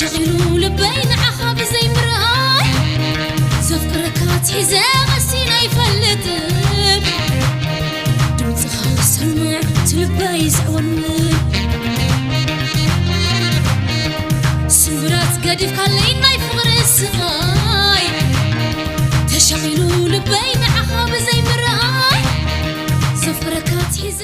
ኢሉ ልበይ ንዓኻ ብዘይ ምርኣይ ዘፍቅረካ ኣትሒዘ ቀሲነ ኣይፈልጥን። ድምፅኻ ክሰምዕ እቲ ልበይ ዝዕወንን ስምብራት ገዲፍካለይ ናይ ፍቕሪ ስቓይ ተሻቒሉ ልበይ ንዓኻ ብዘይ ምርኣይ ዘፍቅረካ ኣትሒዘ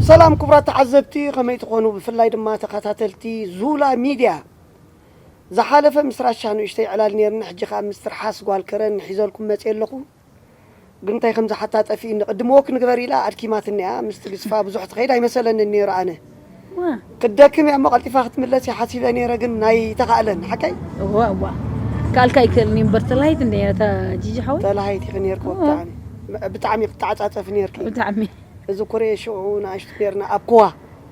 ሰላም ክቡራት ተዓዘብቲ፣ ከመይ ትኾኑ? ብፍላይ ድማ ተኸታተልቲ ዙላ ሚድያ። ዝሓለፈ ምስ ራሻ ንእሽተይ ዕላል ነይርና፣ ሕጂ ከኣ ምስ ትርሓስ ጓል ከረን ሒዘልኩም መፅየ ኣለኹ። ግን እንታይ ከም ዝሓታ ጠፊእኒ። ቅድም ወክ ንግበር ኢላ ኣድኪማትኒ እያ። ምስቲ ግዝፋ ብዙሕ ትኸይድ ኣይመሰለንን ነይሩ ኣነ። ዋ። ክትደክም እያ እሞ ቀልጢፋ ክትምለስ እያ ሓሲበ ነይረ፣ ግን ናይ ተኻእለን። ሓቀይ? እዋ እዋ። ካልካ ኣይክእልኒ እምበር ተላሂት እንደ ነታ ጂጂ ሓወይ። ተላሃይቲ ኢኺ ነይርኪ እዋ። ብጣዕሚ። ብጣዕሚ ክትተዓጻጸፊ ነይርኪ። ብጣዕሚ። እዚ ኩሬ ሽዑ ንኣሽቱ ነይርና ኣብ ኮዋ።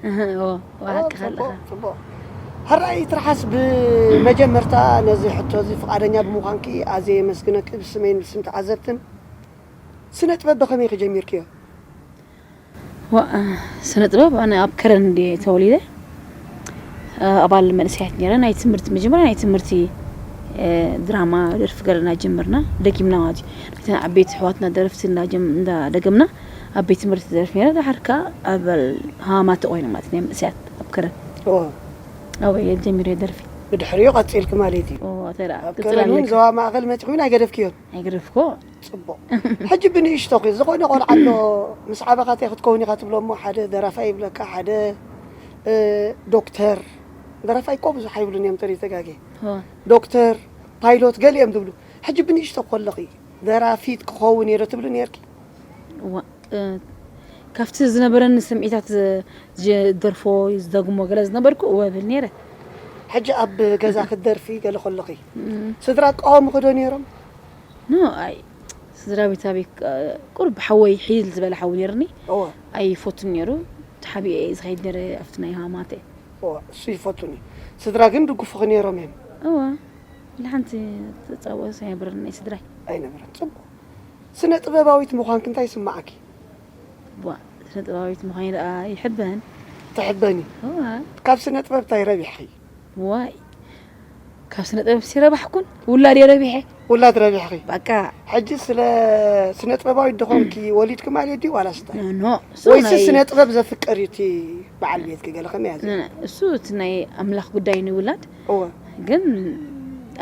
እህ፣ እዎ፣ እዎ፣ ሓቅኻ ጽቡቕ፣ ኣለኻ። ጽቡቕ። ሕራይ ትርሓስ ብመጀመርታ ነዚ ሕቶ እዚ ፍቓደኛ ብምዃንኪ ኣዝየ የመስግነኪ ብስመይን ብስም ተዓዘብትን። ስነ ጥበብ ብኸመይ ኢኺ ጀሚርክዮ? ዋ፣ ስነ ጥበብ ኣነ ኣብ ከረን እንድየ ተወሊደ። ኣባል መንእሰያት ነይረ። ናይ ትምህርቲ መጀመርያ ናይ ትምህርቲ እ፣ ድራማ ደርፊ ገለና ጀመርና። ደጊምና ማለት እዩ። ነተን ዓበይቲ ኣሕዋትና ደረፍቲ እንዳጀም- እንዳደገምና ኣብ ቤት ትምህርቲ ደርፍ ነይረ። ድሓር ከኣ ኣባል ሃማማተ ኮይነ ማለት ናይ መንእሰያት ኣብ ከረን። ኦ፣ ኣብኡ እየ ጀሚረ ደርፊ። ብድሕሪኡ ቀጺልኪ ማለት እዩ። ኦ፣ እንታይ ደኣ፣ ኣብ ቅጽል ከረን እውን ኣለካ። ዞባ ማእከል መጺኹም ኣይገደፍክዮን? ኣይገደፍኮ። ጽቡቕ። ሕጂ ብንእሽቶ ኺ ዝኾነ ቆልዓ ኣሎ፣ ምስ ዓበኻ እንታይ ክትከውን ኢኻ ትብሎ እሞ፣ ሓደ ደራፋይ ይብለካ፣ ሓደ፣ እ፣ ዶክተር። ደራፋይ እኮ ብዙሕ ኣይብሉን እዮም፣ ተሪተጋጌ። እወ። ዶክተር፣ ፓይሎት ገሊኦም ዝብሉ። ሕጂ ብንእሽቶ ከለኺ፣ ደራፊት ክኸውን እየ ዶ ትብሊ ነይርኪ? እዋ፣ እ፣ ካብቲ ዝነበረኒ ስምዒታት ዝ-፣ ዝደርፎ፣ ዝደግሞ ገለ ዝነበርኩ፣ እወ እብል ነይረ። ሕጂ ኣብ ገዛ ክትደርፊ ገለ ከለኺ፣ እም። ስድራ ክቃወሙኺ ዶ ነይሮም? ኖ፣ ኣይ፣ ስድራ ቤት ኣበይ፣ እ፣ ቁሩብ ሓወይ ሕይል ዝበለ ሓዊ ነይርኒ። እወ። ኣይፈቱን ነይሩ። ተሓቢኤ እየ ዝኸይድ ነይረ ኣብቲ ናይ ሃማተ። እወ፣ እሱ ይፈቱን እዩ። ስድራ ግን ድጉፉኺ ነይሮም እዮም? እወ። ወላ ሓንቲ ተጻብኦስ ኣይነበረን ናይ ስድራይ። ኣይነበረን። ጽቡቕ። ስነ ጥበባዊት ምዃንኪ እንታይ ይስምዓኪ? ቧ፣ ስነ ጥበባዊት ምዃነይ ደኣ ይሕበን። ትሕበኒ? እወ። ካብ ስነ ጥበብ እንታይ ረቢሕኺ? ዋይ፣ ካብ ስነ ጥበብ ሲረባሕኩን ውላድ የረቢሐ። ውላድ ረቢሕኺ? በቃ። ሕጂ ስለ ስነ ጥበባዊት ድኾንኪ ወሊድኪ ማለት ድዩ ዋላስ እንታይ? ኖ፣ ኖ፣ እሱ ወይሲ ናይ ስነ ጥበብ ዘፍቅር እዩ እቲ በዓል ቤትኪ ገለ ከመይ እያ? ኖ፣ ኖ፣ እሱ እቲ ናይ ኣምላኽ ጉዳይ እዩ ንውላድ። እወ። ግን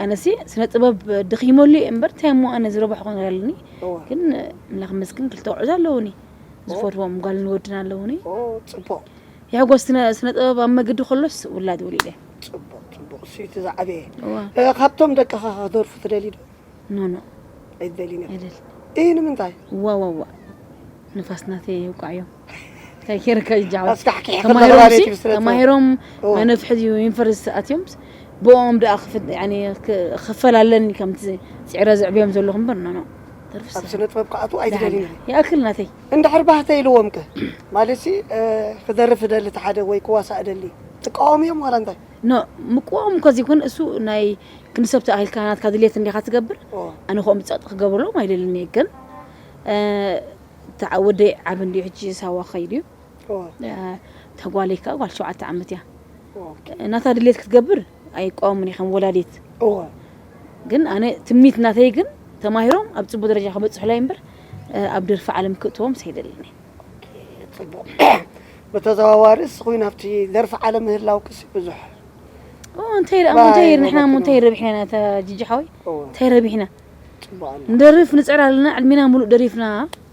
ኣነሲ ስነ ጥበብ ደኺመሉ እየ እምበር እንታይ እሞ ኣነ ዝረባሕኹ ነገር ኣለኒ? እወ። ግን ኣምላኽ ይመስገን ክልተ ኣውዕዙ ኣለዉኒ። ኦ። ዝፈትዎም ጓልን ወድን ኣለዉኒ። ኦ፣ ጽቡቕ። የሕጎስ ስነ፣ ስነ ጥበብ ኣብ መገዲ ከሎስ ውላድ ወሊደ። ጽቡቕ፣ ጽቡቕ። እሱ እቲ ዝዓበየ። እዋ። እ፣ ካብቶም ደቅኻ ክደርፉ ትደሊ ዶ? ኖ፣ ኖ። ኣይትደሊን ኢኺ? ኣይደልን። እ፣ ንምንታይ? ዋ፣ ዋ፣ ዋ። ንፋስ ናተይ ይውቃዕዮም። እንታይ ጌርካ ይጃወት? ኣስካሕኪሕ ተማሂሮም ከለኻ ሲ፣ ማለት እዩ፣ ብስነ ጥበብ። ተማሂሮም እዋ። መነፍሒ ዩኒቨርሲቲ ኣትዮም፣ ብኦም ደኣ ክፍ-፣ ያኒ፣ ክ-፣ ክፈል ኣለኒ ከምቲ ጽዕረ ዘዕብዮም ዘለኹ እምበር፣ ኖ፣ ኖ። ተርፍስ። ኣብ ስነ ጥበብ ክኣትዉ ኣይትደልዩን ኢኺ? ይኣክል ናተይ። እንድሕር ባህተ ኢልዎም ከ? ማለትሲ፣ እ፣ ክደርፍ እደሊ እቲ ሓደ ወይ ክዋሳእ እደሊ ትቃወምዮም ዋላ እንታይ? ኖ፣ ምቅዋም እኮ ዘይኮነ፣ እሱ ናይ ክንዲ ሰብ ተኣኺልካ ናትካ ድልየት እንዲኻ ትገብር። ኦ። ኣነ ከምኡ ጸቕጢ ክገብረሎም ኣይደልን እየ፣ ግን፣ እ፣ እታ ወደይ ዓቢ እንድዩ፣ ሕጂ ሳዋ ክኸይድ እዩ። እወ። እ፣ እታ ጓለይ ከኣ ጓል ሸውዓተ ዓመት እያ። ኦኬ። ናታ ድሌት ክትገብር ኣይቃወምን እየ ከም ወላዲት። እወ። ግን ኣነ ትምኒት ናተይ ግን ተማሂሮም ኣብ ጽቡቅ ደረጃ ክበጽሑለይ እምበር፣ እ፣ ኣብ ደርፊ ዓለም ክእትዎም ኣይደልን እየ። ኦኬ፣ ጽቡቅ። ብተዘዋዋሪ እስኺ ናብቲ ደርፊ ዓለም ምህላውክሲ ብዙሕ ኦ፣ እንታይ ደኣ፣ እንታይ ባይ ንሕና እሞ እንታይ ረቢሕና ኢና፣ ኣታ ጂጂ ሓወይ? እወ። እንታይ ረቢሕና? ጽቡቅ ኣሎ። ንደርፍ ንጽዕር ኣለና፣ ዕድሜና ሙሉእ ደሪፍና፣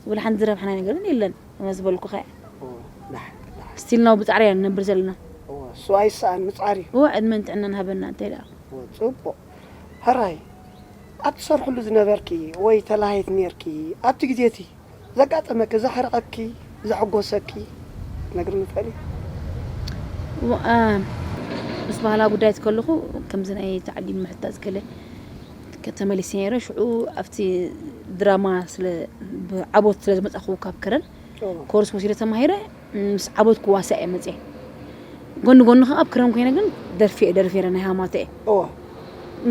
ወላ ሓንቲ ዝረብሕና ነገርን የለን። እመ ዝበልኩኻ እየ። እወ፣ ዳሕ፣ ዳሕ። ስቲል ናው ብጻዕሪ ኢና ንነብር ዘለና። እወ፣ እሱ ኣይሰኣን፣ ምጽዓር እዩ። እወ፣ ዕድመን ጥዕናን ሃበና፣ እንታይ ደኣ? እወ፣ ጽቡቕ። ሕራይ፣ ኣብ ትሰርሕሉ ዝነበርኪ ወይ ተላሃይት ኔርኪ፣ ኣብቲ ግዜ እቲ ዘጋጠመኪ፣ ዘሕረቐኪ፣ ዘሐጎሰኪ ክትነግርኒ ትኽእሊ? እወ፣ እ፣ ምስ ባህላዊ ጉዳያት ከለኹ፣ ከምዚ ናይ ታዕሊም ምሕታት ገለ ተመሊሰ ነይረ። ሽዑ ኣብቲ ድራማ ስለ፣ ብዓወት ስለ ዝመጻኹ ካብ ከረን፣ እወ። ኮርስ ወሲደ ተማሂረ፣ ምስ ዓወት ክዋሳእ እየ መጽየ። ጎኒ ጎኒ ከዓ ኣብ ክረም ኮይነ ግን ደርፊ እየ ደርፍ ነረ ናይ ሃማተ እየ። እወ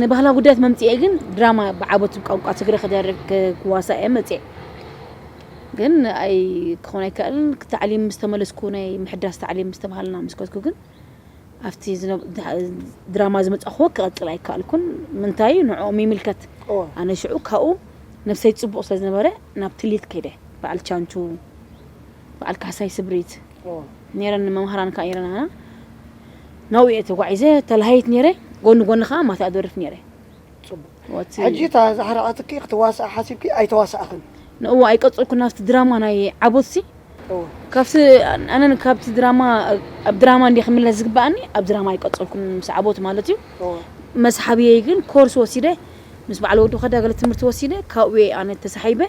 ንባህላዊ ጉዳያት መምፅኤ ግን ድራማ ብዓቦት ቋንቋ ትግረ ክደርፍ ክዋሳእ እየ መፅኤ። ግን ኣይ ክኾን ኣይከኣልን። ታዕሊም ምስ ተመለስኩ ናይ ምሕዳስ ታዕሊም ምስ ተባሃልና ምስ ከድኩ ግን ኣብቲ ዝነ- ድራማ ዝመፃኹዎ ክቐፅል ኣይከኣልኩን። ምንታይ ንዕኦም ይምልከት። እወ ኣነ ሽዑ ካብኡ ነብሰይ ፅቡቕ ስለ ዝነበረ ናብ ትሊት ከይደ። በዓል ቻንቹ፣ በዓል ካሕሳይ ስብሪት እወ ነረን መምሃራን ከዓ ነረን ኣና ናብኡ እየ ተጓዒዘ ተላሃይት ነረ። ጎኒ ጎኒ ከዓ ማታ ኣደርፍ ነረ። ፅቡቅ ወቲ ሕጂ እታ ዝሓረቐትኪ ክትዋስኣ ሓሲብኪ ኣይተዋሳእኽን። ንእዋ ኣይቀፅልኩን ናብቲ ድራማ ናይ ዓቦትሲ እወ ካብቲ ኣነን ካብቲ ድራማ ኣብ ድራማ እንዲ ክምለስ ዝግባኣኒ ኣብ ድራማ ኣይቀፀልኩን ምስ ዓቦት ማለት እዩ። እወ መስሓብየይ ግን ኮርስ ወሲደ ምስ በዓል ወዲ ከዳገለ ትምህርቲ ወሲደ ካብኡ ኣነ ተሳሒበ።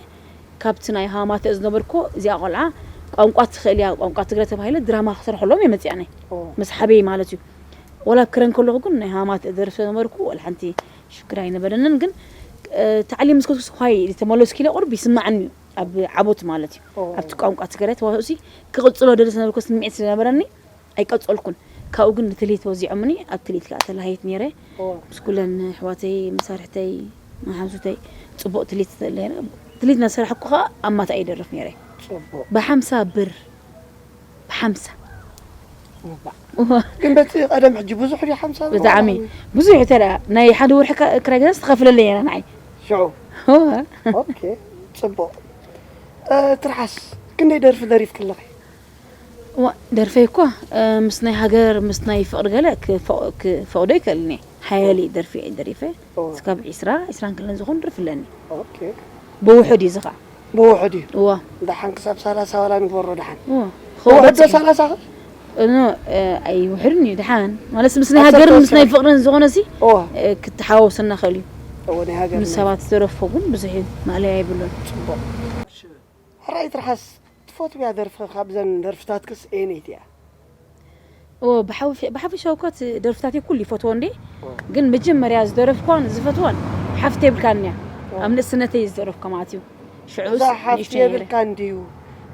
ካብቲ ናይ ሃማተ ዝነበርኩ እዚኣ ቆልዓ ቋንቋ ትኽእል እያ ቋንቋ ትግረ ተባሂለ ድራማ ክሰርሐሎም እየ መፅኣነ። እወ መስሓበይ ማለት እዩ። ወላ ኣብ ክረን ከለኹ ግን ናይ ሃማተ ደርፍ ነበርኩ ወላ ሓንቲ ሽግር ኣይነበረንን። ግን እ፣ ታዕሊም ምስ ከስኩስ ኳይ ተመለስኩ ኢለ ቁርብ ይስማዓኒ እዩ ኣብ ዓቦት ማለት እዩ። እወ ኣብቲ ቋንቋ ትግረ ተዋህሲ ክቕፅሎ ደለ ዝነበርኩ ስምዒት ስለነበረኒ ኣይቀፀልኩን። ካብኡ ግን ንትልሂት ወዚዖምኒ ኣብ ትልሂት ከዓ ተላሃየት ነይረ። እወ ምስ ኩለን ኣሕዋተይ መሳርሕተይ መሓዙተይ ፅቡቕ ትልሂት ነይረ። ትልሂት እናሰራሕኩ ከዓ ኣብ ማታ ይደርፍ ነይረ። ፅቡቅ ብሓምሳ ብር ብሓምሳ እባ። ግን በቲ ቀደም ሕጂ ብዙሕ ድዩ ሓምሳ ብር ብጣዕሚ ዋላ? ብዙሕ ተዳ ናይ ሓደ ወርሒ ክራይ ገዛ ዝተኸፍለለይ ነራ ንዓይ። ሽዑ እወ። ኦኬ ፅቡቅ እ፣ ትርሓስ ክንደይ ደርፊ ደሪፍ ከለኺ? እዋ ደርፈይ እኳ እ፣ ምስ ናይ ሃገር ምስ ናይ ፍቕሪ ገለ ክፈ- ክፈቕዶ ይክእልኒ ሓያሊ ደርፊ እየ ደሪፈ። እወ እስካብ ዒስራ ዒስራን ክለን ዝኾን ደርፊ ኣለኒ። ኦኬ ብውሑድ እዩ ዝኻ ብውሑድ እዩ። እዋ ደሓን ክሳብ ሰላሳ ዋላ ንግበሮ ደሓን እዋ ብውሑድ ዶ ክወፅእ- ሰላሳ እኖ እ፣ ኣይውሕድን እዩ ድሓን ማለት ምስ ናይ ኣብ ሃገርን ሰላሳ ምስ ናይ ፍቕርን ዝኾነ ሲ እወ እ፣ ክትሓዋወሰና ክእል እዩ። እወ ናይ ሃገር ንሰባት ዝደረፎ እውን ብዙሕ እዩ ማለያ የብሉን። ፅቡቅ ሕራይ ትርሓስ ትፈትውያ ደርፊ ካብዘን ደርፍታትክስ እየነይቲ እያ? ኦ ብሓፈሻ እኳ እቲ ደርፍታተይ ኩሉ ይፈትዎ እንዴ። ግን መጀመርያ ዝደረፍኳን ዝፈትዋን ሓፍተ የብልካን እያ። ኣብ ንእስነተይ ዝደረፍካ ማለት እዩ። ሽዑ እዛ ሓፍቲ የብልካ እንድዩ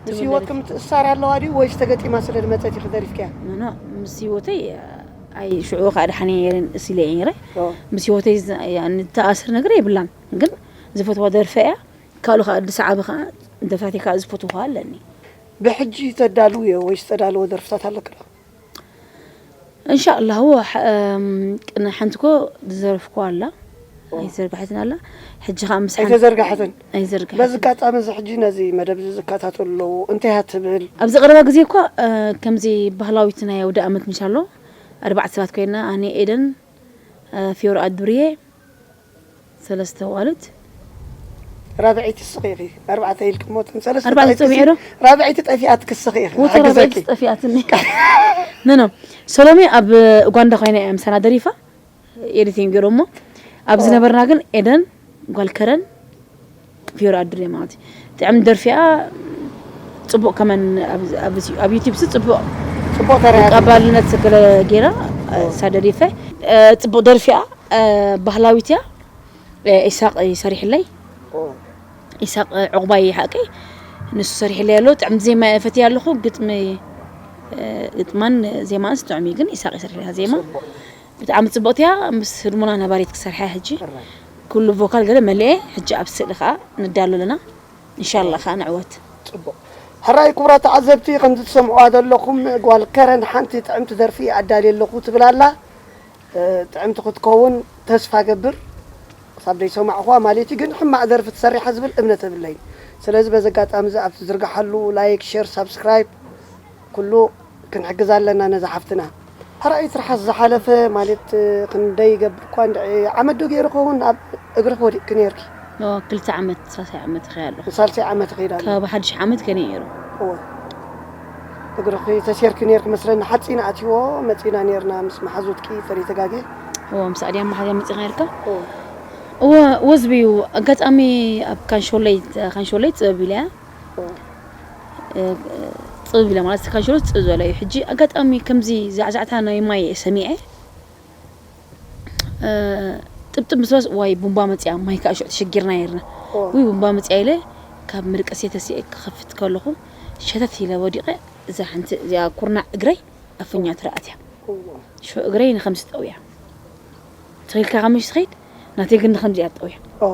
ምስ ህይወት ከም ትእሳር ኣለዋ ድዩ ወይስ ተገጢማ ስለ ዝመፀት ኢኺ ደሪፍክያ? ኖ ምስ ህይወተይ ኣይ ሽዑ ከዓ ድሓን እየ ነይረ ንእስ ኢለ እየ ነይረ። ምስ ህይወተይ ንተኣስር ነገር የብላን ግን ዝፈትዋ ደርፈ እያ። ካልኡ ከዓ ኣዲስ ኣበባ ከዓ ደርፍታተይ ከዓ ዝፈትዋ ኣለኒ። ብሕጂ ተዳልውዮ ወይስ ተዳልዎ ደርፍታት ኣለክ ዶ? እንሻላ እወ ቅነ ሓንቲ ኮ ዝዘረፍኩ ኣላ ኣይዘርጋሕትን ኣላ። ሕጂ ከዓ ምስ ሓንቲ ኣይተዘርጋሕትን። ኣይዘርጋሕትን። በዚ ኣጋጣሚ እዚ ሕጂ ነዚ መደብ እዚ ዝከታተሉ ኣለዉ እንታይ እያ ትብል? ኣብዚ ቀረባ ግዜ እኳ ከምዚ ባህላዊት ናይ ወዲ ኣመት ምሽ ኣሎ ኣርባዕተ ሰባት ኮይና ኣነ ኤደን ፊዮር ኣዱርየ ሰለስተ ዋልት ራብዐይቲ ስቕ ኢኺ ኣርባዕተ ኢልኪ ሞትን ሰለስተ ኣርባዕተ ጠፊእኪ ጠፊኤ ዶ? ራብዐይቲ ጠፊኣትኪ ስቕ ኢኺ ወቶ ሕግዘኪ። ራብዐይቲ ጠፊኣትኒ። ኖ ኖ ሰሎሜ ኣብ ኡጋንዳ ኮይና እያ ምሳና ደሪፋ ኤዲቲንግ ገይሮሞ ኣብዚ ነበርና ግን ኤደን ጓል ከረን ፊዮር ኣድሬ ማለት እዩ። ጥዕም ደርፊኣ ጽቡቕ ከመን ኣብ- ኣብ- ኣብ ዩቲብ ሲ ጽቡቕ ጽቡቕ ተረያ ተቀባልነት ስለ ገይራ እሳ ደሪፈ ጽቡቕ ደርፊኣ ባህላዊት እያ። ኢሳቅ ይሰሪሕለይ ኢሳቅ ዕቑባይ ሓቂ ንሱ ሰሪሕለይ ኣሎ። ጥዕምቲ ዜማ እየ ፈትያ ኣለኹ። ግጥሚ ግጥማን ዜማን ስጥዕም እዩ ግን ኢሳቅ ይሰርሕ ዜማ ብጣዕሚ ጽብቕቲ እያ። ምስ ህድሞና ነባሪት ክሰርሓ ሕጂ ኩሉ ቮካል ገለ መሊኤ ሕጂ ኣብ ስእሊ ከዓ ንዳሎ ኣለና። እንሻላ ከዓ ንዕወት። ጽቡቕ ሕራይ ክቡራት ተዓዘብቲ ከምዚ ትሰምዕዋ ዘለኹም ጓል ከረን ሓንቲ ጥዕምቲ ደርፊ ኣዳልየ ኣለኹ ትብል ኣላ። ጥዕምቲ ክትከውን ተስፋ ገብር። ክሳብ ዘይሰማዕኹዋ ማለት እዩ ግን ሕማቕ ደርፊ ትሰርሕ እያ ዝብል እምነት የብለይን። ስለዚ በዚ ኣጋጣሚ እዚ ኣብ ትዝርግሓሉ ላይክ፣ ሼር፣ ሳብስክራይብ ኩሉ ክንሕግዛ ኣለና ነዛ ሓፍትና። ሕራይ ትርሓስ ዝሓለፈ ማለት ክንደይ ይገብር እኳ እንድዒ ዓመት ዶ ገይሩ ኸውን ኣብ እግርኺ ወዲቕኪ ነይርኪ? ክልተ ዓመት ሳልሳይ ዓመት ይኸ ኣለኹ። ሳልሳይ ዓመት ይኸይድ ኣሎ። ካብ ሓድሽ ዓመት ከነ ነይሩ። እወ እግርኺ ተሴርኪ ነይርኪ መስለኒ ሓፂን ኣትይዎ መፂና ነይርና ምስ መሓዙትኪ ተደይተጋጌ። እወ ምስ ኣድያ መሓዝያ መፂኻ ነይርካ። እወ እወ ወዝቢ እዩ ኣጋጣሚ ኣብ ካንሾለይ ካንሾለይ ፅበብ ኢለ እያ እወ ፅብብ ኢለ ማለት ካንሾለይ ፅብ ዝበለ እዩ። ሕጂ ኣጋጣሚ ከምዚ ዛዕዛዕታ ናይ ማይ እየ ሰሚዐ ጥብጥብ ምስ በስ ዋይ ቡምባ መፅያ ማይ ከዓ ሽዑ ተሸጊርና ነይርና። እወ ውይ ቡምባ መፅያ ኢለ ካብ ምድቀሴ ተሲኤ ክኸፍት ከለኹ ሸተት ኢለ ወዲቐ። እዛ ሓንቲ እዚኣ ኩርናዕ እግረይ ኣፈኛ ትረኣት እያ። ሽዑ እግረይ ንኸምዚ ጠውያ። ትኺልካ ከምሽ ትኸይድ፣ ናተይ ግን ንኸምዚ እያ ጠውያ። ኦ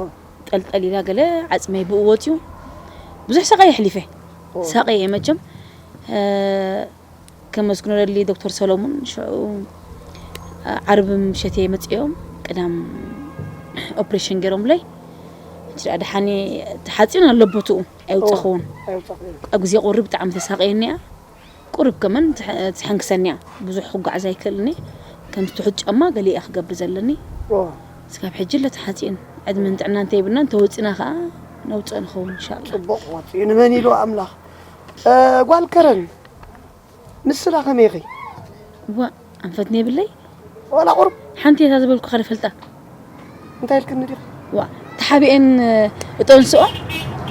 ጠልጠል ኢላ ገለ ዓጽመይ ብኡ ወፅዩ። ብዙሕ ሰቓይ የሕሊፈ። ሳቐ እየ መቸም። ከመስግኖ ደሊ ዶክተር ሰሎሙን ሽዑ ዓርቢ ምሸት እየ መፅኦም። ቅዳም ኦፕሬሽን ገይሮምለይ። ሕጂ ደኣ ደሓን እየ። ተሓፂን ኣሎ ቦትኡ ኣይውፀኽዎን። ኣይውፀኽን። ኣብ ግዜ ቁሪ ብጣዕሚ ተሳቐየኒ እያ። ቁሩብ ከመን ትሕ- ትሕንክሰኒ እያ። ብዙሕ ክጓዓዝ ኣይክእልን እየ። ከም ትሑት ጫማ ገለ እየ ክገብር ዘለኒ። ኦ ስጋብ ሕጂ ለተሓፂን ዕድመን ጥዕና እንተይብልና እንተወፂና ከዓ ነውፅኦ ንኸውን እንሻላ። ፅቡቕ ወፂኡ ንመን ኢሉ ኣምላኽ። እ፣ ጓል ከረን ምስላ ከመይ ኢኺ? ዋ ኣንፈት ነብለይ ዋላ ቁሩብ ሓንቲ እታ ዝበልኩ ካልፈልጣ እንታይ ኢልክኒ ዲኺ? ዋ ተሓቢኤን እጠንስኦ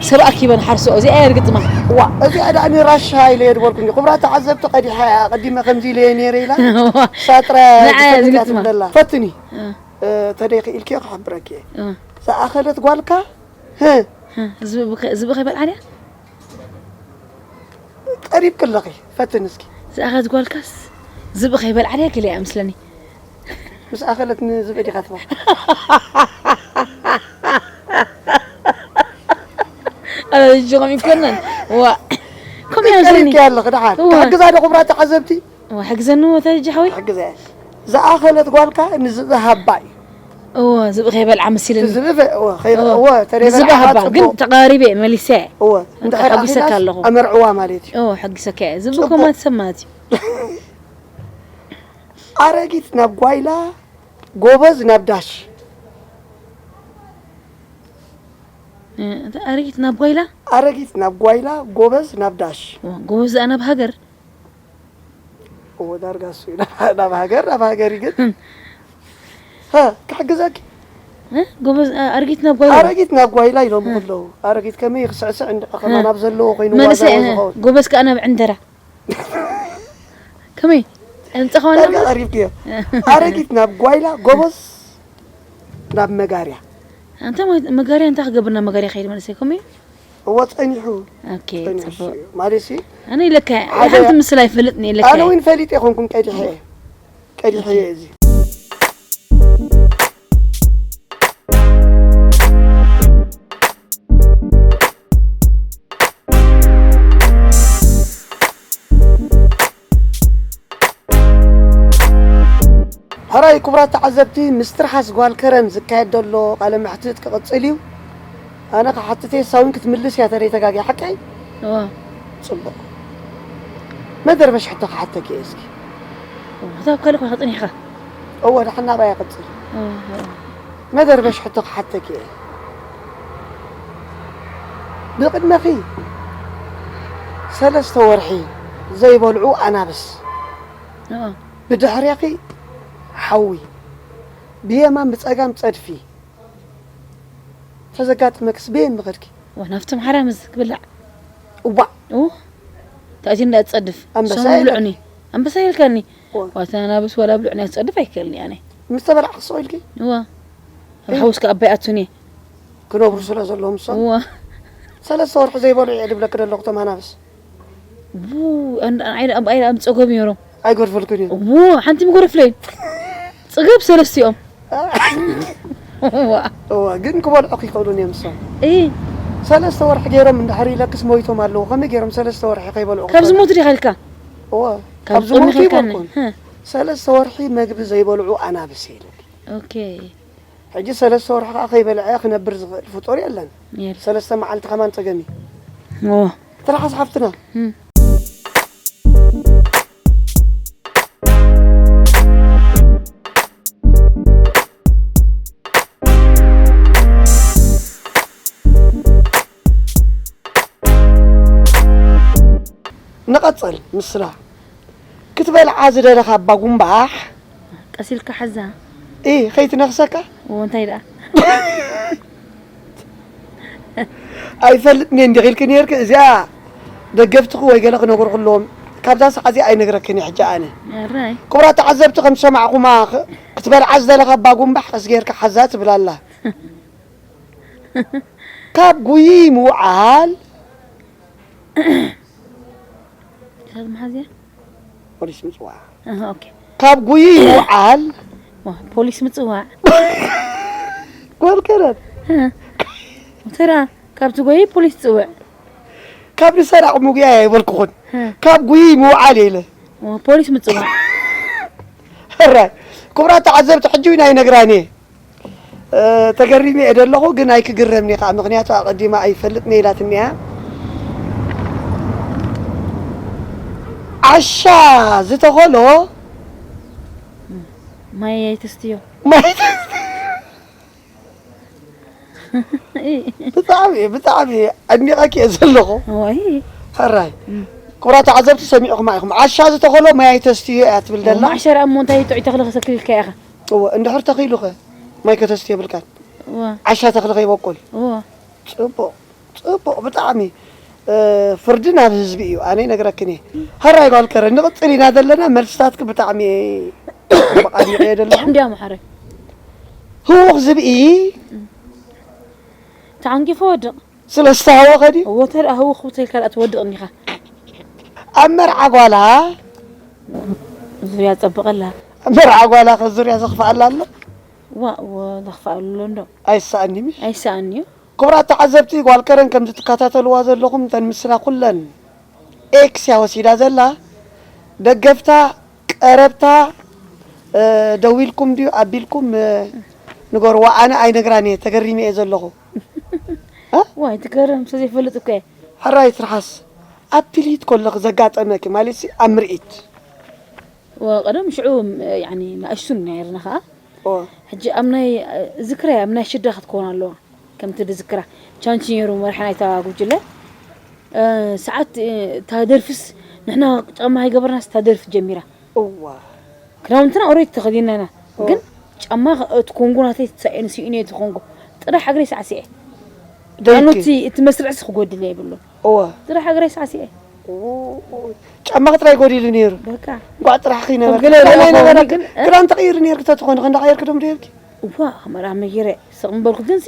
ሰብ ኣኪበን ሓርስኦ እዚኣ እየ ርግጥማ። ዋ እዚኣ ደኣ ንራሻ ኢለ እየ ዝበልኩ እንዲ ክቡራት ተዓዘብቲ ቀዲሓ እያ ቀዲመ ከምዚ ኢለ እየ ነይረ ኢላ ሳጥራ ንዓይ ተፈልጣ ዝግጥማ። ትብለላ ፈትኒ እ፣ እ፣ ተደይኺ ኢልኪ ክሕብረኪ እየ እ፣ ዝኣኸለት ጓልካ ህ እ፣ ዝብኢ ከ- ዝብኢ ከይበልዓ ድያ? ቀሪብኪ ኣለኺ ፈትኒ እስኪ ዝኣኸለት ጓልካስ ዝብኢ ከይበልዓ ድያ ገለ እያ ምስለኒ። ምስ ኣኸለት ንዝብኢ ዲኻ ትብል ኣረ እጅ ከም ይኮነን ዋ ከምኡ እያ ምስለኒ። ቀሪብኪ ኣለኺ ደሓን እዋ። ትሕግዛ ዶ ክቡራት ተዓዘብቲ ዋ ሕግዘኒ ወታ እጅ ሓወይ። ትሕግዛ እያ ዝኣኸለት ጓልካ ንዝብኢ ሃባ እዩ እዎ ዝብኢ ከይበልዓ መሲልኒ። ዝብኢ እዎ ከይበ- እዎ። እዎ ተደይ ንዝብኢ በልዓ ሃባ ግን ፅቡቕ ተቓሪበ መሊሰ እዎ እንድሕር ሓጒሰካ ኣኺላስ ኣለኹ። ኣመርዕዋ ማለት እዩ እዎ ሓጊሰካ እየ ዝብኢ ፅቡቕ። ኮማት ሰማት እዩ። ኣረጊት ናብ ጓይላ ጎበዝ ናብ ዳሽ እ፣ ኣረጊት ናብ ጓይላ ኣረጊት ናብ ጓይላ ጎበዝ ናብ ዳሽ እዎ፣ ጎበዝ ደኣ ናብ ሃገር እዎ ዳርጋ እሱ እዩ ናብ ሃገር ናብ ሃገር እዩ ግን ሀ ክሕግዘኪ እ፣ ጎበዝ እ፣ ኣረጊት ናብ ጓይላ ኣረጊት ናብ ጓይላ ኢሎም ከለዉ ኣረጊት ከመይ ክስዕስዕ እንድዒ ከማን ኣብ ዘለዎ ኮይኑ መንእሰይ ዋዛዎ እ፣ ዝኸውን ጎበዝ ከኣ ናብ ዕንደራ ከመይ ዕንፀኸዋና ዳርጋ ቀሪብክዮ ኣረጊት ናብ ጓይላ ጎበዝ ናብ መጋርያ ኣንተ መጋርያ እንታይ ክገብር ናብ መጋርያ ከይድ መንእሰይ ከመይ እዎ ጸኒሑ ኦኬ ጸኒሑ ፅቡቅ ማለት ሲ ኣነ ኢለካ ሓደ- ሓንቲ ምስላ ይፈልጥኒ ኢለካ ኣነ እውን ፈሊጥ ይኾንኩም ቀዲሐ እየ ቀዲሐ እየ እዚ ሕራይ ክቡራት ተዓዘብቲ ምስ ትርሓስ ጓል ከረን ዝካየድ ዘሎ ቃለ መሕትት ክቕፅል እዩ ኣነ ክሓትት እየ ሳውን ክትምልስ እያ ተደይ ተጋጊ ሓቀይ እዋ ፅቡቕ መደርበሽ ሕቶ ክሓተኪ እየ እስኪ እታ ኣብ ካልእ ኮይንካ ፀኒሕካ እወ ደሓን ናባይ ይቕፅል እዋ፣ እዋ። መደርበሽ ሕቶ ክሓተኪ እየ ብቕድመኺ ሰለስተ ወርሒ ዘይበልዑ ኣናብስ እዋ። ብድሕሬኺ ሓዊ ብየማን ብፀጋም ፀድፊ ተዘጋጥመክስ በየን ምኸድኪ እዋ፣ ናብቶም ሓራምዝ ክብላዕ እዋዕ እዎ ተኣትዩ እንዳ ትፀድፍ ኣንበሳ ሶም የለን። ብልዑኒ ኣንበሳ ይልካኒ እዋ። ዋታ ናብስ ወላ ብልዑኒ ትፀድፍ ኣይክእልኒ ኣነ ምስ ተበላዕ ክስቕ ኢልኪ እዋ ኣብ ሓውስካ ኣባይ ኣቱኒ ክነብሩ ስለ ዘለዎም ሶም እዋ ሰለስተ ወርሒ ዘይበልዑ እየ ድብለኪ ደለኹ ቶም ኣናብስ ኣብኣይ ኣብ ፀገም እዮም ኣይገድፈልክን እዩ ዎ ሓንቲ ምጎረፍለይ ፅገብ ሰለስቲኦም ዋ እወ ግን ክበልዑ ክይክእሉን እዮም ሶም እ ሰለስተ ወርሒ ገይሮም እንድሕር ኢለክስ ሞይቶም ኣለዉ ከመይ ገይሮም ሰለስተ ወርሒ ከይበልዑ ካብ ዝሞቱ ዲኻ ኢልካ እወ ካብ ካብ ዝሞቱ ጾም ኢልካ ይበልኩን ህ፣ ሰለስተ ወርሒ መግቢ ዘይበልዑ ኣናብስ ኢለ ኦኬ ሕጂ ሰለስተ ወርሒ ከዓ ከይበልዐ ክነብር ዝኽእል ፍጡር የለን የለ ሰለስተ መዓልቲ ከማን ፀገም እዩ ዎ ትርሓስ ሓፍትና እም። ንቐፅል ምስላ ክትበልዓ ዝደለኻ ኣባ ጉንባሕ ቀሲልካ ሓዛ እ ከይትነኽሰካ ዎ እንታይ ደኣ ኣይፈልጥን እየ እንዲኺ ኢልኪ ነርኪ እዚኣ ደገፍትኹ ወይ ገለ ክነግሩ ከለዎም ካብዛ ሰዓት እዚኣ ኣይነግረክን እየ ሕጂ ኣነ ራይ ክቡራት ተዓዘብቲ ከም ዝሰማዕኹማ ክ- ክትበልዓ ዝደለኻ ኣባ ጉንባሕ ቀስ ጌርካ ሓዛ ትብል ኣላ ካብ ጉይይ ምውዓል እሳት መሓዝያ ፖሊስ ምፅዋዕ ኣሃ፣ ኦኬ ካብ ጉይይ ምውዓል። ዋ፣ ፖሊስ ምፅዋዕ። ጓል ከረን። እ፣ ተራ ካብቲ ጎይይ ፖሊስ ፅውዕ። ካብ ንሰራቕ ምጉያይ ኣይበልኩኹን። እ፣ ካብ ጉይይ ምውዓል እየ ኢለ። ዋ፣ ፖሊስ ምፅዋዕ። ሕራይ ክቡራት ተዓዘብቲ፣ ሕጂ እውን ኣይነግራን እየ። እ፣ ተገሪመ እየ ዘለኹ፣ ግን ኣይክግረምን እየ ከዓ፣ ምኽንያቱ ኣቐዲማ ኣይፈልጥን እየ ኢላትኒ እያ። ዓሻ ዝተኸሎ ማይ ኣይተስትዮ። ማይ ብጣዕሚ እየ፣ ብጣዕሚ እየ ኣድኒቐኪ እየ ዘለኹ። ወይ ሕራይ ክቡራት ተዓዘብቲ፣ ሰሚዕኹማ ኢኹም። ዓሻ ዝተኸሎ ማይ ኣይተስትዮ እያ ትብል ዘላ። ማዕሸራ እሞ እንታይ ጥዑይ ተኽሊ ክሰክልልካ ኢኻ? እወ፣ እንድሕር ተኺሉኸ ማይ ከተስትዮ የብልካን። እወ፣ ዓሻ ተኽሊ ከይበቁል። እወ። ጽቡቕ፣ ጽቡቕ ብጣዕሚ። እ፣ ፍርዲ ናብ ህዝቢ እዩ፣ ኣነ ይነግረክን እየ። ሕራይ ጓል ከረን፣ ንቕጽል ኢና ዘለና፣ መልስታትኪ ብጣዕሚ ጽቡቕ ኣድኒቐዮ ዘለኹ። እንዲያ ማሕረ ህውኽ ዝብኢ ተዓንቂፉ ወድቕ። ስለ ዝተሃወኸ ድዩ? እወ፣ ተደኣ ህውኽ ብተልካ ደኣ ትወድቕ እንዲኻ። ኣብ መርዓ ጓላ፣ ዙርያ ጸብቐላ። ኣብ መርዓ ጓላ ከ ዙርያ ዘኽፍኣላ ኣሎ? ዋ፣ እወ፣ ዘኽፍኣሉ ኣሎ እንዶ። ኣይሰኣኒ ምሽ? ኣይሰኣን እዩ። ክቡራት ተዓዘብቲ፣ ጓል ከረን ከምዚ ትከታተልዋ ዘለኹም፣ እተን ምስላ ኩለን ኤክስ እያ ወሲዳ ዘላ። ደገፍታ፣ ቀረብታ፣ እ፣ ደዊልኩም ድዩ ኣቢልኩም፣ እ፣ ንገርዋ። ኣነ ኣይነግራን እየ፣ ተገሪመ እየ ዘለኹ። እ? ዋይ፣ ትገርም፣ ሰብ ዘይፈልጥ እኮ እየ። ሕራይ ትርሓስ፣ ኣብ ትልሂት ከለኺ ዘጋጠመኪ፣ ማለት ሲ ኣብ ምርኢት። ወ-፣ ቀደም ሽዑ፣ ያኒ፣ ንኣሽቱን ነይርና ኸዓ። ኦ፣ ሕጂ ኣብ ናይ፣ ዝክረ ኣብ ናይ ሽዳ ክትከውን ኣለዋ። ከምቲ ዝክራ ቻንቺ ነይሩ መርሓ ናይታ ጉጅለ። እ፣ ሰዓት፣ እ፣ እታ ደርፍስ ንሕና ጫማ ኣይገበርናስ እታ ደርፊ ጀሚራ። እዋ። ክዳውንትና ኦሬዲ ተኸዲንና ኢና። ግን ጫማ ኸ-፣ እቲ ኮንጎ ናተይ ተሳኢኑ ስኢኑ እቲ ኮንጎ። ጥራሕ እግረይ ሳዕሲዐ። ደይኪ። ያኖቲ እቲ መስርዕስ ክጎድል የብሉን። እዋ። ጥራሕ እግረይ ሳዕሲዐ። ኦ፣ ጫማኺ ጥራይ ጎዲሉ ነይሩ። በቃ። እንኳዕ ጥራሕኺ ከም ነበርኪ። ገለ ጥራሕ ገለ ናይ ነበረኪ። ግን፣ እ? ክዳን ተቐይሪ ነይርኪ ተትኾኒ፣ ክንዳ ቀይርኪ ዶ ደይርኪ? እዋ፣ መርዓ መጊረ ስቕ ምበልኩ። ግንሲ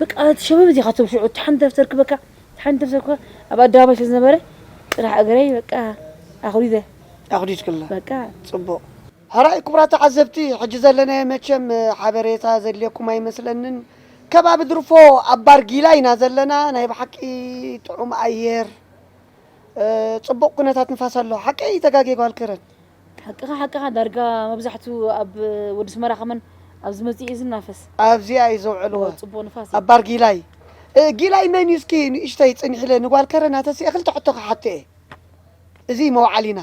በቃ እቲ ሸበብ እዚኻ ተብሽዑ፣ እቲ ሓንቲ ደብተርኪ በቃ፣ እቲ ሓንቲ ደብተርኪ ኣብ ኣደባባይ ስለ ዝነበረ፣ ጥራሕ እግረይ በቃ ኣኹዲደ። ኣኹዲድክላ። በቃ። ጽቡቕ። ሕራይ ክቡራት ተዓዘብቲ፣ ሕጂ ዘለናዮ መቸም ሓበሬታ ዘድልየኩም ኣይመስለንን። ከባቢ ድርፎ ኣብ ባር ጊላ ኢና ዘለና። ናይ ብሓቂ ጥዑም ኣየር፣ እ፣ ጽቡቕ ኩነታት ንፋስ ኣሎ። ሓቀይ ተጋግየ ጓል ከረን? ሓቅኻ፣ ሓቅኻ። ዳርጋ መብዛሕቱ ኣብ ወዲ ኣስመራ ከመን ኣብ ዝመጽእ እዩ ዝናፈስ። ኣብዚኣ እዩ ዘውዕልዎ። እዎ፣ ጽቡቕ ንፋስ እዩ። ኣብ ባር ጊላይ። እ፣ ጊላይ መን እዩ እስኪ ንእሽተይ ጽንሕ ኢለ ንጓል ከረን ኣተሲኤ ክልተ ሕቶ ክሓቶ እየ። እዚ መውዓሊና።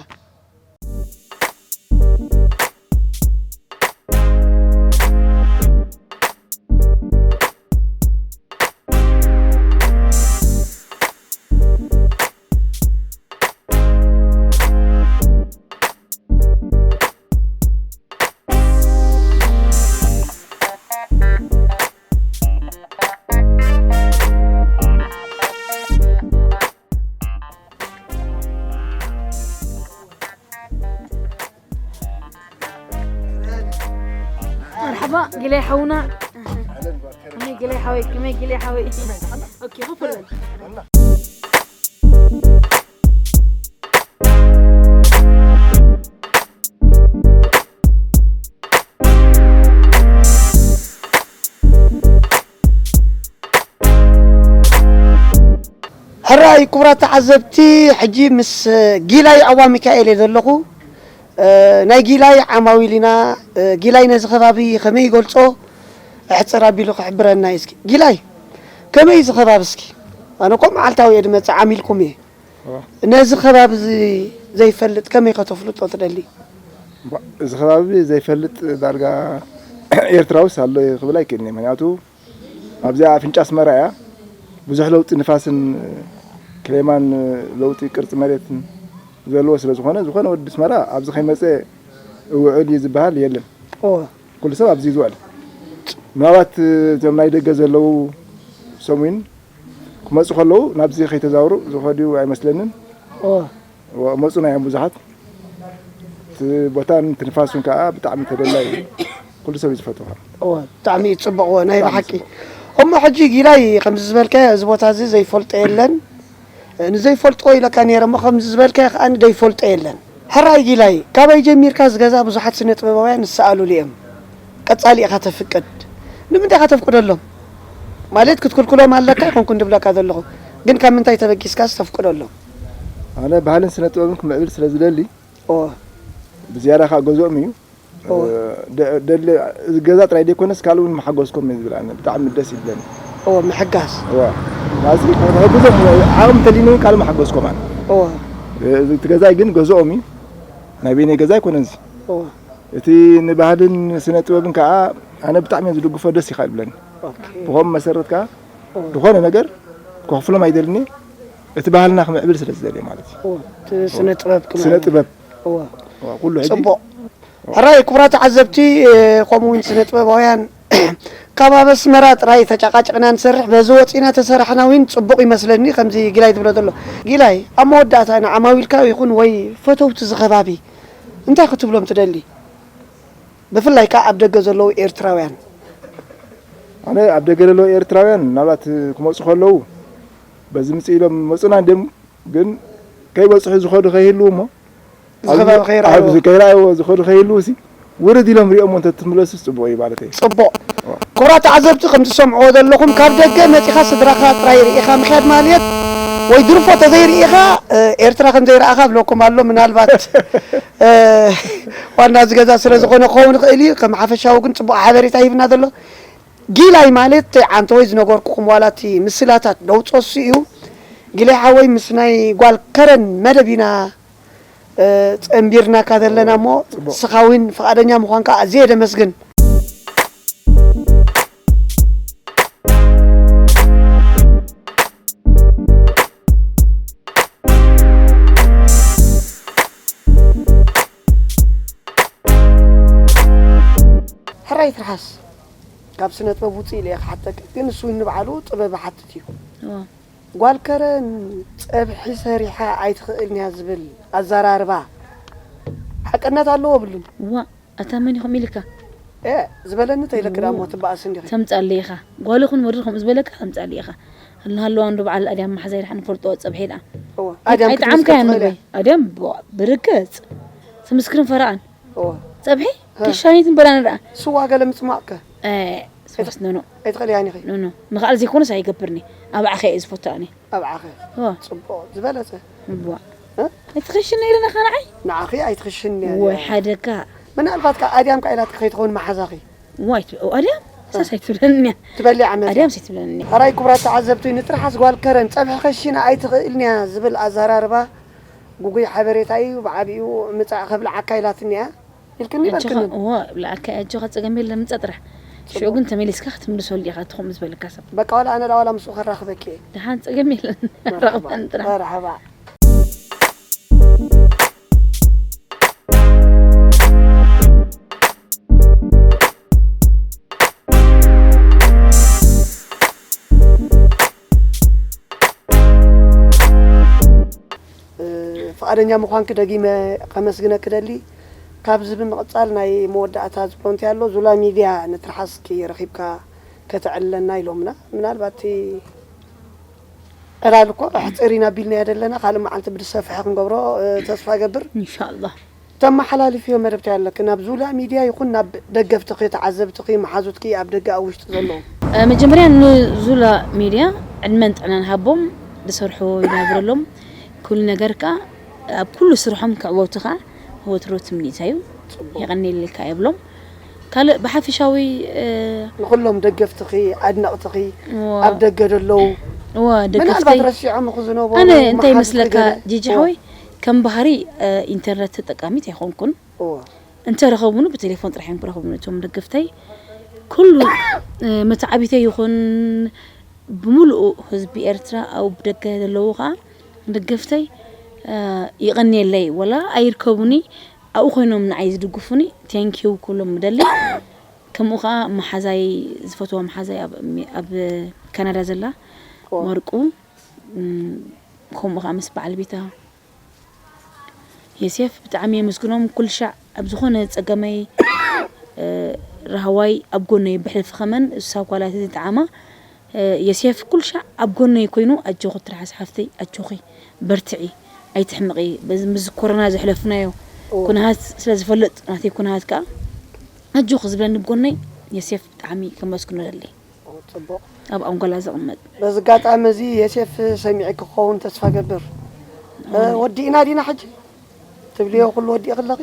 መርሓባ ጊላይ ሓውና። ከመይ ጊላይ ሓወይ፣ ከመይ ጊላይ ሓወይ። ኦኬ፣ ክፈል። ሕራይ ክቡራት ተዓዘብቲ፣ ሕጂ ምስ ጊላይ ዓዋ ሚካኤል እየ ዘለኹ። እ፣ ናይ ጊላይ ዓማዊል ኢና። እ፣ ጊላይ ነዚ ከባቢ ከመይ ይገልጾ? ኣሕጽር ኣቢሉ ክሕብረና እዩ እስኪ። ጊላይ፣ ከመይ እዚ ከባቢ እስኪ? ኣነ እኮ መዓልታዊ እየ ድመጽእ፣ ዓሚልኩም እየ። እዋ። ነዚ ከባቢ እዚ ዘይፈልጥ ከመይ ከተፍልጦ ትደሊ? እባ፣ እዚ ከባቢ ዘይፈልጥ ዳርጋ ኤርትራውስ ኣሎ ክብል ኣይክእልን እየ። ምኽንያቱ ኣብዚኣ ኣፍንጫ ኣስመራ እያ። ብዙሕ ለውጢ ንፋስን ክሌማን ለውጢ ቅርጺ መሬትን ዘለዎ ስለ ዝኾነ፣ ዝኾነ ወዲ ኣስመራ ኣብዚ ከይመጸ እውዕል እዩ ዝበሃል የለን። እወ። ኩሉ ሰብ ኣብዚ እዩ ዝውዕል። ምናልባት እቶም ናይ ደገ ዘለዉ ሰሙን ክመጹ ከለዉ ናብዚ ከይተዛወሩ ዝኸዱ ኣይመስለንን። እወ። እወ፣ መጹና እዮም ብዙሓት። እቲ ቦታን እቲ ንፋሱን ከኣ ብጣዕሚ ተደላይ እዩ። ኩሉ ሰብ እዩ ዝፈትዎ። እወ፣ ብጣዕሚ እዩ ጽቡቕ። እወ፣ ናይ ብሓቂ። እሞ ሕጂ ጊላይ ከምዚ ዝበልካዮ እዚ ቦታ እዚ ዘይፈልጦ የለን። ንዘይፈልጥዎ ኢለካ ነይረ እሞ ከምዚ ዝበልካዮ ከኣ ዘይፈልጦ የለን። ሕራይ ጊላይ፣ ካባይ ጀሚርካ ዝገዛ ብዙሓት ስነ ጥበባውያን ዝሰኣሉሉ እዮም። ቀጻሊ ኢኻ ተፍቅድ። ንምንታይ ኢኻ ተፍቅደሎም? ማለት ክትክልክሎም ኣለካ ኣይኮንኩን ድብለካ ዘለኹ። ግን ካብ ምንታይ ተበጊስካስ ተፍቅደሎም? ኣነ ባህልን ስነ ጥበብን ክምዕብል ስለ ዝደሊ፣ ኦ። ብዝያዳ ከዓ ገዝኦም እዩ። ኦ። ደ-፣ ደሊ-፣ እዚ ገዛ ጥራይ ደይኮነስ ካልእ እውን መሓገዝኮም እዩ ዝብል፣ ኣነ ብጣዕሚ ደስ ይብለኒ። ኦ፣ ምሕጋዝ። እዋ። ናዚ ክሕግዞም ዓቕሚ እንተሊኒ እውን ካልእ መሓገዝኮም ኣነ። ኦ። እዚ እቲ ገዛይ ግን ገዝኦም እዩ። ናይ በይነይ ገዛ ኣይኮነን እዚ። ኦ። እቲ ንባህልን ስነ ጥበብን ከዓ ኣነ ብጣዕሚ እየ ዝድግፎ፣ ደስ ይኻ ይብለኒ። ኦኬ። ብኸም መሰረት ከዓ ኦ። ዝኾነ ነገር ክኸፍሎም ኣይደልኒ። እቲ ባህልና ክምዕብል ስለ ዝደልየ ማለት እዩ። ኦ፣ እቲ ስነ ጥበብ ክምዕብል። ስነ ጥበብ። ኦ። ኦ፣ ኩሉ ሕጂ ጽቡቕ። ሕራይ ክቡራት ተዓዘብቲ፣ እ፣ ከምኡ እውን ስነ ጥበባውያን፣ ካብ ኣብ ኣስመራ ጥራይ ተጨቃጭቕና ንሰርሕ፣ በዚ ወፂና ተሰራሕና እውን ጽቡቕ ይመስለኒ፣ ከምዚ ጊላይ ትብሎ ዘሎ። ጊላይ፣ ኣብ መወዳእታ ንዓማዊልካ ይኹን ወይ ፈተውቲ እዚ ከባቢ እንታይ ክትብሎም ትደሊ? ብፍላይ ከኣ ኣብ ደገ ዘለዉ ኤርትራውያን። ኣነ ኣብ ደገ ዘለዉ ኤርትራውያን ምናልባት ክመጹ ከለዉ በዚ ምጽእ ኢሎም መጹና እንድዮም፣ ግን ከይበጽሑ ዝኸዱ ከይህልዉ እሞ፣ እዚ ከባቢ ኣብ-፣ ከይረኣይዎ። ኣብዚ ከይረኣይዎ ዝኸዱ ከይህልዉ ሲ፣ ውርድ ኢሎም ሪኦሞ እንተትምለሱስ ጽቡቕ እዩ ማለት እየ። ጽቡቕ። ክቡራት ተዓዘብቲ፣ ከም ትሰምዕዎ ዘለኹም፣ ካብ ደገ መጺኻ ስድራኻ ጥራይ ርኢኻ ምኽያድ ማለት፣ ወይ ድርፎ ተዘይርኢኻ፣ እ፣ ኤርትራ ከም ዘይረኣኻ ብለኩም ኣሎ። ምናልባት፣ እ፣ ዋና እዚ ገዛ ስለ ዝኾነ ክኸውን ይኽእል እዩ። ከም ሓፈሻዊ ግን ጽቡቕ ሓበሬታ ሂብና ዘሎ። ጊላይ ማለት፣ ዓንተወይ ዝነገርኩኹም ዋላ እቲ ምስላታት ደውጾ እሱ እዩ። ጊላይ ሓወይ ምስ ናይ ጓል ከረን መደብ ኢና እ፣ ጸንቢርናካ ዘለና እሞ፣ ጽቡቕ። ንስኻ እውን ፍቓደኛ ምዃንካ ኣዝየ ደመስግን። ሕራይ ትርሓስ፣ ካብ ስነ ጥበብ ውጽእ ኢለ እየ ክሓተካ፣ ግን ንሱ እውን ንባዕሉ ጥበብ ይሓትት እዩ። እዋ። ጓል ከረን ጸብሒ ሰሪሓ ኣይትኽእልን እያ ዝብል ኣዘራርባ ሓቅነት ኣለዎ የብሉን? እዋ፣ ኣታ መን ኢኹም ኢልካ? ኤ፣ ዝበለኒ ተይለክ ደኣ እሞ እዋ። ትበኣስ እንዲኺ። ተምጻለይ ኢኻ። ጓል ይኹን ወዲ ከምኡ ዝበለካ ተምጻለይ ኢኻ። እናሃለዋ እንዶ በዓል ኣድያም መሓዛይ ደሓን ንፈልጦ ጸብሒ ደኣ። እዋ። ኣይ-፣ ኣድያም ክትምስክር ኣይጠዓምካያን ትኽእል እያ። ወይ? ኣድያም ብ-፣ ብርግጽ። ትምስክርን ፈረቓን። እዋ። ጸብሒ? ሀ። ክሻኒትን በላን ደኣ። ስዋ ገለ ምጽማቕ ከ? ኤ፣ ስዋስ ኖ፣ ኖ። ኣይትኽእልያን ኢኺ? ኖ፣ ኖ። ምኽኣል ዘይኮነስ ኣይገብርኒ። ኣብ ዓኸ እየ ዝፈቱ ኣነ። ኣብ ዓኸ? እዋ። ጽቡቕ፣ ዝበለጸ። እዋ። እ? ኣይትኽሽኒ ኢለና ኸ ንዓይ? ንዓኺ ኣይትኽሽኒ እያ ወይ ኢላ። ሓደካ። ምናልባት ከ ኣድያም ከ ኢላትኪ ከይትኸውን መሓዛኺ? እዋ፣ ኣይት-፣ ኦ፣ ኣድያም? እ። ሳስ ኣይትብለኒ እያ። ትበልዕ ዓመት ኣድያም እያ። ሳይትብለኒ እያ። ሕራይ ክቡራት ተዓዘብቲ፣ ንትርሓስ ጓል ከረን ጸብሒ ከሽና ኣይትኽእልን እያ ዝብል ኣዘራርባ ግጉይ ሓበሬታ እዩ። ብዓቢኡ ምጻእ ከብልዓካ ኢላትኒ እያ። ኢልክኒ ኣጆኻ፣ በልክኒ። እዎ፣ ብልኣካ ኣጆኻ፣ ጸገም የለን፣ ምጻእ ጥራሕ። ጽቡቕ። ሽዑ ግን ተመሊስካ ክትምልሰሉ ኢኻ፣ እቲ ከምኡ ዝበለካ ሰብ። በቃ፣ ዋላ ኣነ ዳ ዋላ ምስኡ ከራኽበኪ እየ። ደሓን፣ ጸገም የለን። መርሓባ፣ ራኽበን ጥራሕ። መርሓባ። እ፣ ፍቓደኛ ምዃንኪ ደጊመ ከመስግነኪ ደሊ። ካብዚ ብምቕጻል ናይ መወዳእታ ዝብሎ እንታይ ኣሎ፣ ዙላ ሚድያ ንትርሓስኪ ረኺብካ ከተዕልለና ኢሎምና። ምናልባት እቲ ዕላል እኮ ኣሕጽር ኢና ቢልናዮ ዘለና፣ ካልእ መዓልቲ ብዝሰፍሐ ክንገብሮ፣ እ፣ ተስፋ እገብር። ኢንሻላህ። ተመሓላልፍዮ መደብ እንታይ ኣለኪ? ናብ ዙላ ሚድያ ይኹን ናብ ደገፍትኺ፣ ተዓዘብትኺ፣ መሓዙትኪ ኣብ ደገ ኣብ ውሽጢ ዘለዉ? እ፣ መጀመርያ ንዙላ ሚድያ ዕድመን ጥዕናን ሃቦም፣ ዝሰርሑ ይነብረሎም። ኩሉ ነገር ከኣ ኣብ ኩሉ ስርሖም ክዕወቱ ከኣ ወትሩ ትምኒተይ እዩ። ጽቡቕ። የቐንየልካ የብሎም። ካልእ ብሓፈሻዊ፣ እ፣ ንኹሎም ደገፍትኺ፣ ኣድነቕትኺ፣ እዋ። ኣብ ደገ ደለዉ፣ እዋ፣ ደገፍተይ። ምናልባት ረሲዖም ክዝነበሩ ኣነ እንታይ መሓዙትኺ ይመስለካ፣ ገለ። ጂጂ እዋ። ሓወይ፣ ከም ባህሪ፣ እ፣ ኢንተርነት ተጠቃሚት ኣይኮንኩን። እዋ። እንተ ረኸቡኒ፣ ብቴሌፎን ጥራሕ እዮም ክረኽቡኒ እቶም ደገፍተይ። ኩሉ፣ እ፣ መተዓቢተይ ይኹን ብምሉኡ ህዝቢ ኤርትራ ኣብ ደገ ዘለዉ ኸኣ ደገፍተይ፣ እ፣ ይቐንየለይ። ወላ ኣይርከቡኒ፣ ኣብኡ ኮይኖም ንዓይ ዝድግፉኒ፣ ቴንኪው ኩሎም ምደሊ። ከምኡ ኸኣ መሓዛይ፣ ዝፈትዋ መሓዛይ ኣብ፣ ኣብ ካናዳ ዘላ፣ እዋ። ወርቁ፣ እም፣ ከምኡ ኸኣ ምስ በዓል ቤታ። የሴፍ ብጣዕሚ የመስግኖም። ኩሉ ሻዕ ኣብ ዝኾነ ጸገመይ፣ እ፣ ራህዋይ ኣብ ጎነይ ብሕልፊ ኸመን እሳ ኳላ እቲ ዝጠዓማ፣ እ፣ የሴፍ ኩሉ ሻዕ ኣብ ጎነይ ኮይኑ፣ "ኣጆኺ ትርሓስ ሓፍተይ፣ ኣጆኺ በርትዒ፣ ኣይትሕምቒ። በዚ ምስ ኮሮና ዘሕለፍናዮ እዎ። ኩነታት ስለ ዝፈልጥ ናተይ ኩነታት ከኣ ኣጆኺ ዝብለኒ ብጎነይ የሴፍ ብጣዕሚ ከመስግኖ ደሊ። ጽቡቕ። ኣብ ኣንጎላ ዘቕመጥ። በዚ ኣጋጣሚ እዚ የሴፍ ሰሚዒ ክኸውን ተስፋ ገብር። እ፣ ወዲእና ዲና ሕጂ? ትብልዮ ኩሉ ወዲእኺ ኣለኺ?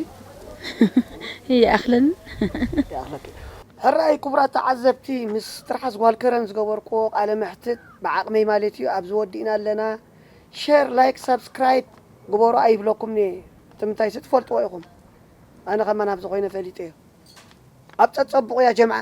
ይኣኽለኒ። ይኣኽለኪ። ሕራይ ክቡራት ተዓዘብቲ፣ ምስ ትርሓስ ጓል ከረን ዝገበርኩዎ ቃለ መሕትት ብዓቕመይ ማለት እዩ። ኣብዚ ወዲእና ኣለና። ሼር፣ ላይክ፣ ሳብስክራይብ ግበሩ ኣይብለኩም እየ። እቲ ምንታይ ሲ ትፈልጥዎ ኢኹም። ኣነ ከማን ኣብዚ ኮይነ ፈሊጠዮ። ኣብ ጸጸብቑ ያ ጀምዓ።